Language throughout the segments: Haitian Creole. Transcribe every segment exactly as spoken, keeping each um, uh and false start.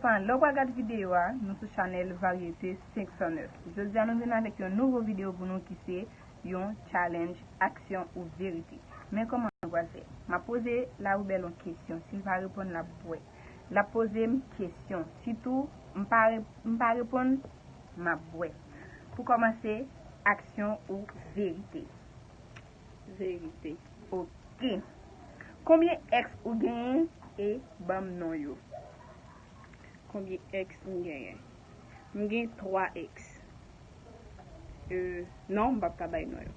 Lè w pral gad videyo a, nou sou chanèl Varyete senk san nèf. Jodi a nou vin avèk yon nouvo videyo pou nou ki se yon challenge aksyon ou verite. Men kòman nou pral fè. M ap poze Laroubèl yon kesyon. Si l pa reponn, l ap bwè. L ap poze m kesyon. Si tou m pa re- m pa reponn, m ap bwè. Pou kòmanse, aksyon ou verite? Verite. Ok. Konbyen èks ou genyen e ban m non yo? Konbyen èks m genyen? M gen twa èks. Euh, non, m p ap ka bay non yo.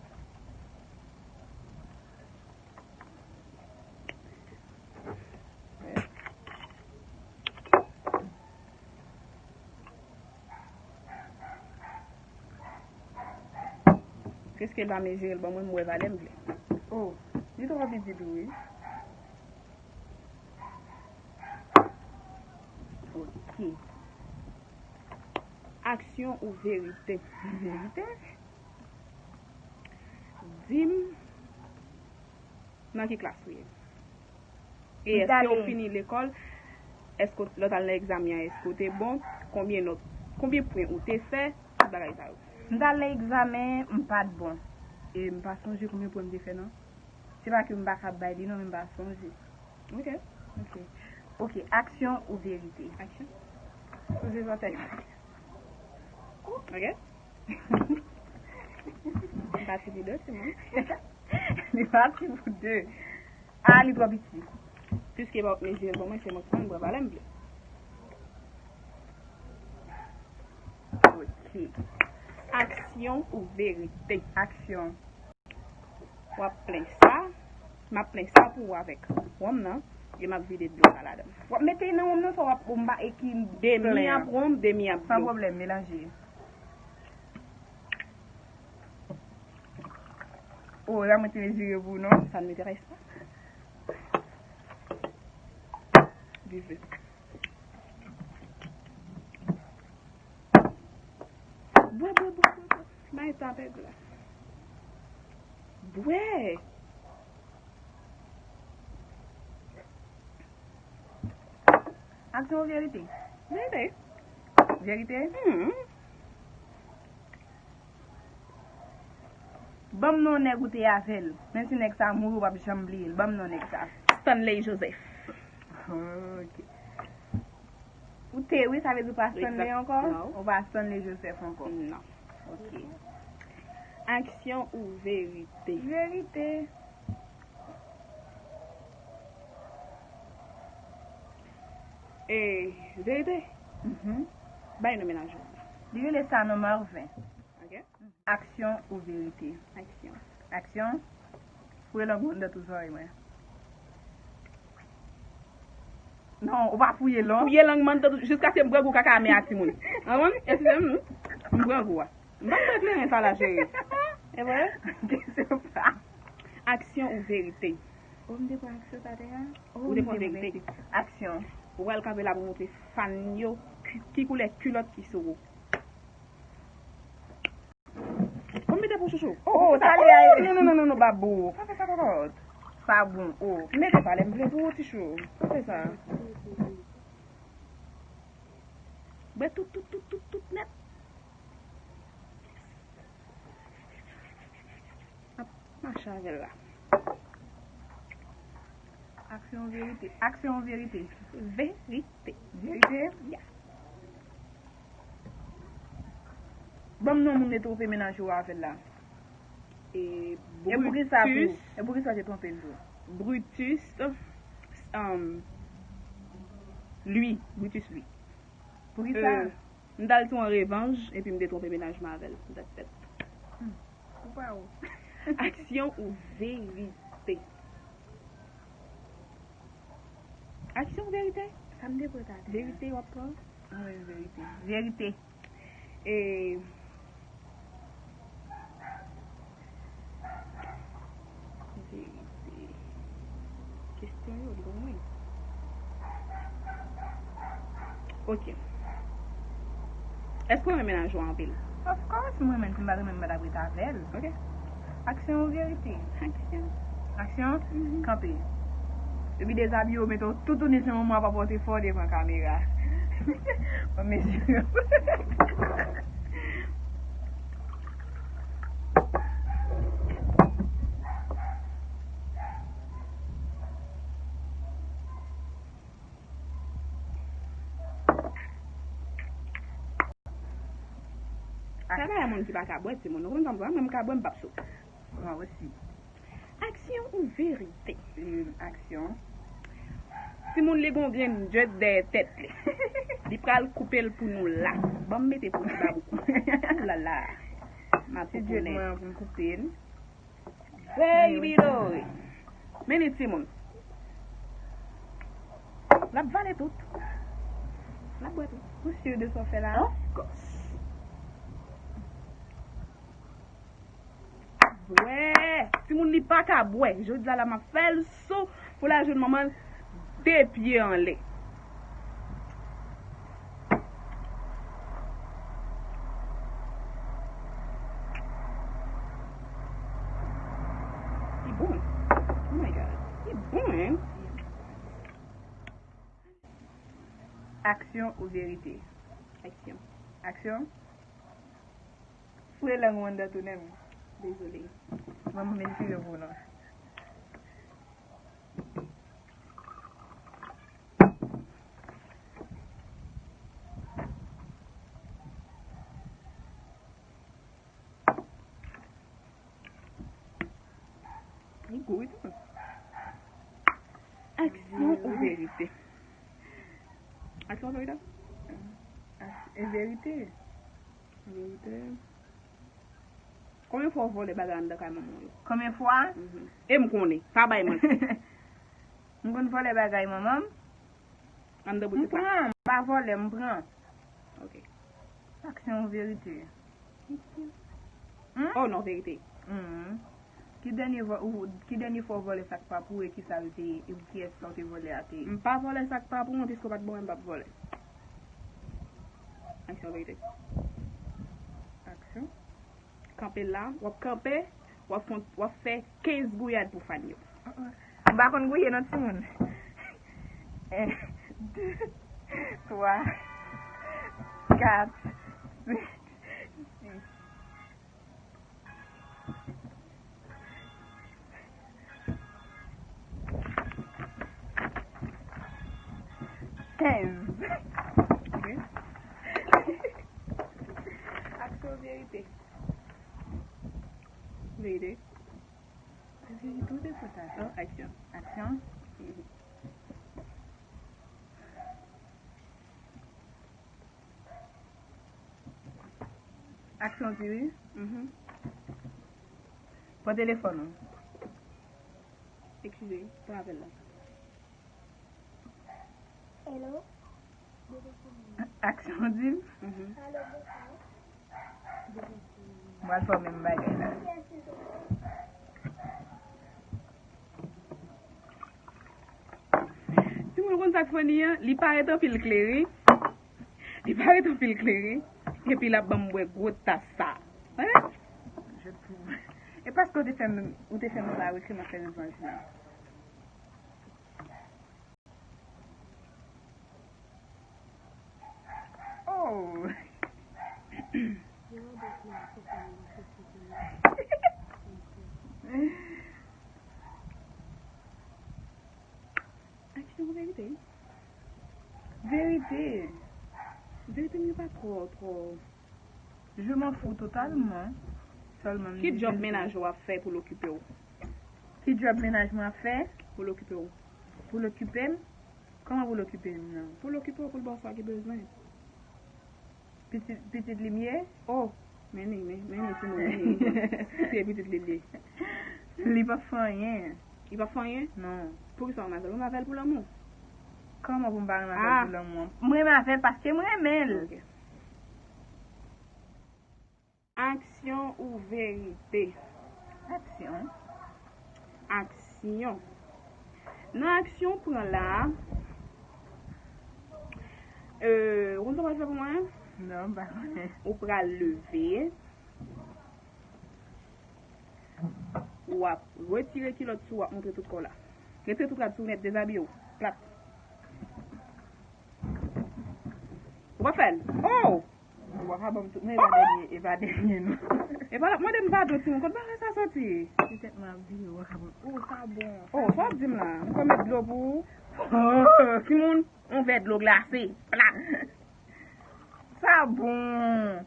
Èske l pa mezire l ban mwen, m wè valè m vle? Oh, li twò piti tou wi. Ok. Aksyon ou verite? Verite. Di m nan ki klas ou ye. E èske w fini lekòl? Èske w- lè w t al nan egzamen an, èske w te bon? Konbyen nòt, konbyen pwen ou te fè? Tout bagay sa yo. M t al nan egzamen, m pa t bon. E m pa sonje konbyen pwen m te fè non. Se pa ke m pa ka bay li non, men m pa sonje. Ok. Ok. Ok, aksyon ou verite? Aksyon. Sonje zòtèy. Ok. M pati pou de, timoun. Li pati pou de. Ah, li twò piti. Piske pa w mezire l ban mwen, se mwen ki konn, m pran valè m vle. Ok. Aksyon ou verite? Aksyon. W ap plen sa. M ap plen sa pou ou avèk wonm nan. E m ap vide dlo sa ladan. W ap mete nan wonm nan, sa w ap, ou m pa eki demi ap wonm, demi ap dlo. San pwoblèm, melanje. Oh, la mwen te mezire pou non. Ça ne m'intéresse pas. Buvez. Bwè, bwè, bwè, bwè, bwè. May ta pèdi la. Bwè. Aksyon ou verite? Verite. Verite? Hmm. Ban m non nèg ou te avè l. Menm si nèg sa mouri, ou p ap janm bliye l. Ban m non nèg sa. Stanley Joseph. Ok. Ou te wi, sa vle di ou pa Stanley ankò? Non. Ou pa Stanley Joseph ankò? Non. Ok. Aksyon ou verite? Verite. E, verite? Mhm. Bay non mennaj ou. Li rele Sanon Marvin. Ok. Aksyon ou verite? Aksyon. Aksyon? Fouye lang ou anndan twou zòrèy mwen. Non, ou pa fouye lang. Fouye lang mwen anndan twou, jiskaske m grangou kaka a men a timoun. Konprann? Eskize m, m grangou a. M pa t kleren sa la, cheri. E vre? Aksyon ou verite? Ou m te pran aksyon sa te a? Ou te pran verite. Aksyon. Ou pral kanpe la pou montre fan yo ki, ki koulè kilòt ki sou ou. Ou mete pou chouchou. Oh, sa li a. Non, non, non, non, non, pa bon. Pa fè sa, kokot. Pa bon, oh. Mete pa lè m vle pou ou, ti chou. Pa fè sa. Bwè tout, tout, tout, tout, tout nèt. Ap mache avè l la. Aksyon verite. Aksyon verite. Verite. Verite? Ya. Ban m non moun te twonpe mennaj ou avè l la. E E pou ki sa tou? Brutus. E pou ki sa w te twonpe l tou? Brutus, um, Louis. Brutus Louis. Pou ki sa? Euh, m t al tou an revanj, epi m te twonpe mennaj mwen avè l. That's it. Hmm. Ou pa ou. Aksyon ou verite? Aksyon ou verite? Sa m te pran ta. Verite w ap pran? Mwen menm verite. Verite. E, verite. Kesyon yo long wi. Ok. Èske w renmen mennaj ou anpil? Of course, m renmen l. Si m pa t renmen l, m pa t ap ret avè l. Ok. Aksyon ou verite? Aksyon. Aksyon? Mhm. Kanpe. Epi dezabiye w, mete w toutouni, se moman w ap pote fò devan kamera. Mwen mezire. Sa pa yon moun ki pa ka bwè, timoun. Ou konn sa m di, mwen m ka bwè, m p ap sot. Mwen osi. Aksyon ou verite? Aksyon. Timoun, li gon grenn djèt dèyè tèt li. Li pral koupe l pou nou la. Ban m mete pou ti babou. Oulala. M ap koupe djèt mwen pou m koupe l. Baby doy. Men li timoun. L ap vale tout. L ap bwè tout. Ou si de sa w fè la? Of course. Bwè! Timoun li pa ka bwè. Jodi a la m ap fè l sou pou l al jwenn manman l de pye anlè. Li bon. Oh my God. Li bon, hein? Aksyon ou verite? Aksyon. Aksyon? Foure lang ou anndan tou, nèg. Dezole. Ban m vin tire pou nou. Li gou wi tou. Aksyon ou verite? Aksyon ou verite? Aks- e verite. Verite. Konbyen fwa w vòlè bagay anndan kay manman w yo? Konbyen fwa? Mhm. E m konnen. Pa bay manti. M konn vòlè bagay manman m. Anndan boutik la? M pran, m pa vòlè, m pran. Ok. Aksyon ou verite? Hmm? Oh non, verite. Hmm. Ki dènye vò- ou- ki dènye fwa w vòlè sa k pa pou ou e ki sa l te ye? E pou kiyès sa w te vòlè a te ye? M pa vòlè sa k pa pou mwen, piske w pa t ban mwen, m p ap vòlè. Aksyon, verite? Aksyon. Kanpe la, w ap kanpe, w ap fè, w ap fè kenz gouyad pou fan yo. M pa konn gouye non, timoun. En, de, twa, kat, senk, sis. Kenz. Ok. Aksyon, verite? Verite. Verite ou te fè sa? Oh, aksyon. Aksyon. Mhm. Aksyon, tire. Mhm. Pran telefòn ou. Eskize, pran apèl la. Hello? Aksyon, di m. Mhm. Alo, bonswa. M pral fè w menm bagay la. Timoun, ou konn sa k funny an? Li parèt anpil klere. Li parèt anpil klere. Epi l ap ban m bwè gwo tas sa. Hein? Je trouve. E paske ou te fè m, ou te fè m sa wi ke m ap fè revanj la. Oh! Aksyon, verite? Verite. Verite, m pa twò, twò. Je m'en fous totalement. Sèlman m di verite. Ki djòb mennaj ou ap fè pou l okipe w? Ki djòb mennaj mwen ap fè? Pou l okipe w. Pou l okipe m? Kòman pou l okipe m nan? Pou l okipe w, pou l ba w sa ki bezwen. Pitit, pitit li m ye? Oh, men li, men, men li, timoun, men li. Se pitit li l ye. Li p ap fè anyen. Li p ap fè anyen? Non. Poukisa w renmen avè l? Ou renmen avè l pou lanmou? Kòman pou m pa renmen avè l pou lanmou an? M renmen avè l paske m renmen l. Ok. Aksyon ou verite? Aksyon. Aksyon. Nan aksyon w pran la a, euh, ou konn sa w pral fè pou mwen? Non, m pa konnen. Ou pral leve, w ap retire kilòt sou ou, w ap montre tout kò w la. Retire tout rad sou ou nèt, dezabiye w, plat. W ap fè l? Oh! Ou pa ka ban m tout, non, e pa dènye, e pa dènye, non. E pa l ap mande m padon, timoun, kot bagay sa soti? Se tèt mwen ap vire, ou pa ka ban m. Oh, sa bon. Oh, sa w ap di m la? M kwè met dlo pou ou. Oh, timoun, yon vè dlo glase. Plat. Sa bon.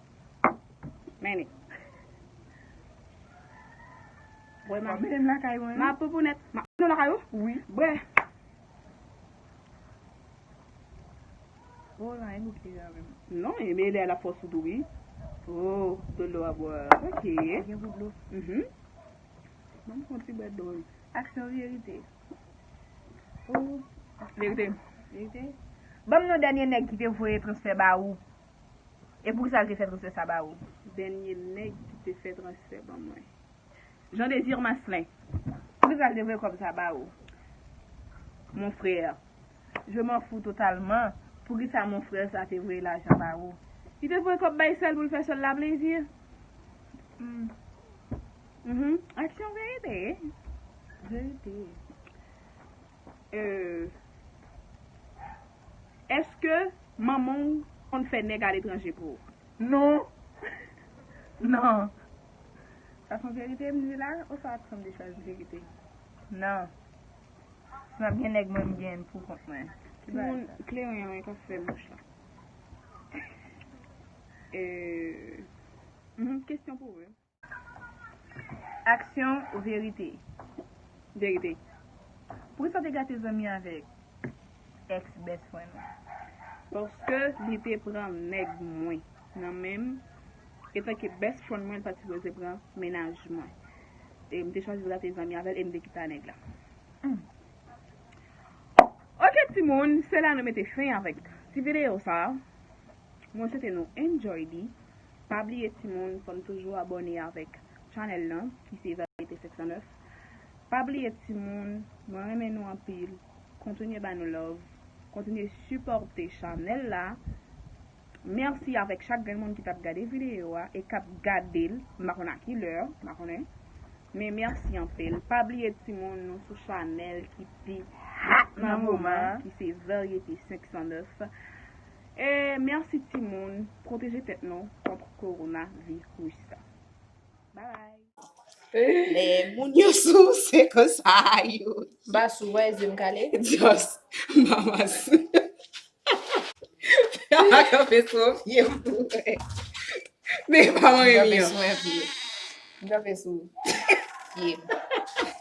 Men li. Wè, m ap mete m lakay mwen. M ap poupou nèt. M ap mete w lakay ou? Wi. Bwè. Oh, la, e bouke la menm. Non, e men lè l ap fòs ou tou, wi. Oh, dlo a bwè. Ok. Gen gou dlo. Mhm. Ban m fè yon ti bwè dlo, wi. Aksyon verite. Oh. Verite. Verite. Ban m non dènye nèg ki te voye transfè ba ou. E poukisa l te fè transfè sa ba ou? Dènye nèg ki te fè transfè ban mwen. Jean Désir Maslin. Poukisa l te voye kòb sa ba ou? Mon frère. Je m'en fous totalement. Poukisa mon frère sa te voye lajan ba ou? Li te voye kòb bay sè l pou l fè sè l la plezi. Hmm. Mhm. Aksyon verite. Verite. Euh, èske manman w konn fè nèg aletranje pou ou? Non. Non. Sa se yon verite m di la, oswa m sanble chwazi verite? Non. Si m ap gen nèg mwen, m gen pou kont mwen. Ki bagay sa? Timoun kleren an k ap fè mouch la. Euh, mhm, kesyon pou ou menm. Aksyon ou verite? Verite. Poukisa w te gate zanmi avèk ex best friend ou? Paske li te pran nèg mwen nan men m. Etanke best friend mwen, li pa t sipoze pran mennaj mwen. E m te chwazi gate zanmi avè l e m te kite a nèg la. Hmm. Ok, timoun, se la nou mete fen avèk ti videyo sa a. Mwen swete nou enjoy li. Pa bliye timoun, fò n toujou abòne avèk chanèl lan, ki se Varieté senk san nèf. Pa bliye timoun, mwen renmen nou anpil. Kontinye ba nou love. Kontinye sipòte chanèl la. Mèsi avèk chak grenn moun ki t ap gade videyo a e k ap gade l, m pa konn a ki lè, m pa konnen. Men mèsi anpil. Pa bliye timoun, nou sou chanèl ki pi hot nan moman, ki se Variété senk san nèf. E mèsi timoun, pwoteje tèt nou kont kowonaviris. Bye bye. Lè moun yo sou, se konsa yo. M pa sou, wè, zye m kale. Just, m pa mas. Fè a kanpe sou yon pye pou wè. Men pa mwen menm yo. M kanpe sou yon pye. M kanpe sou pye m.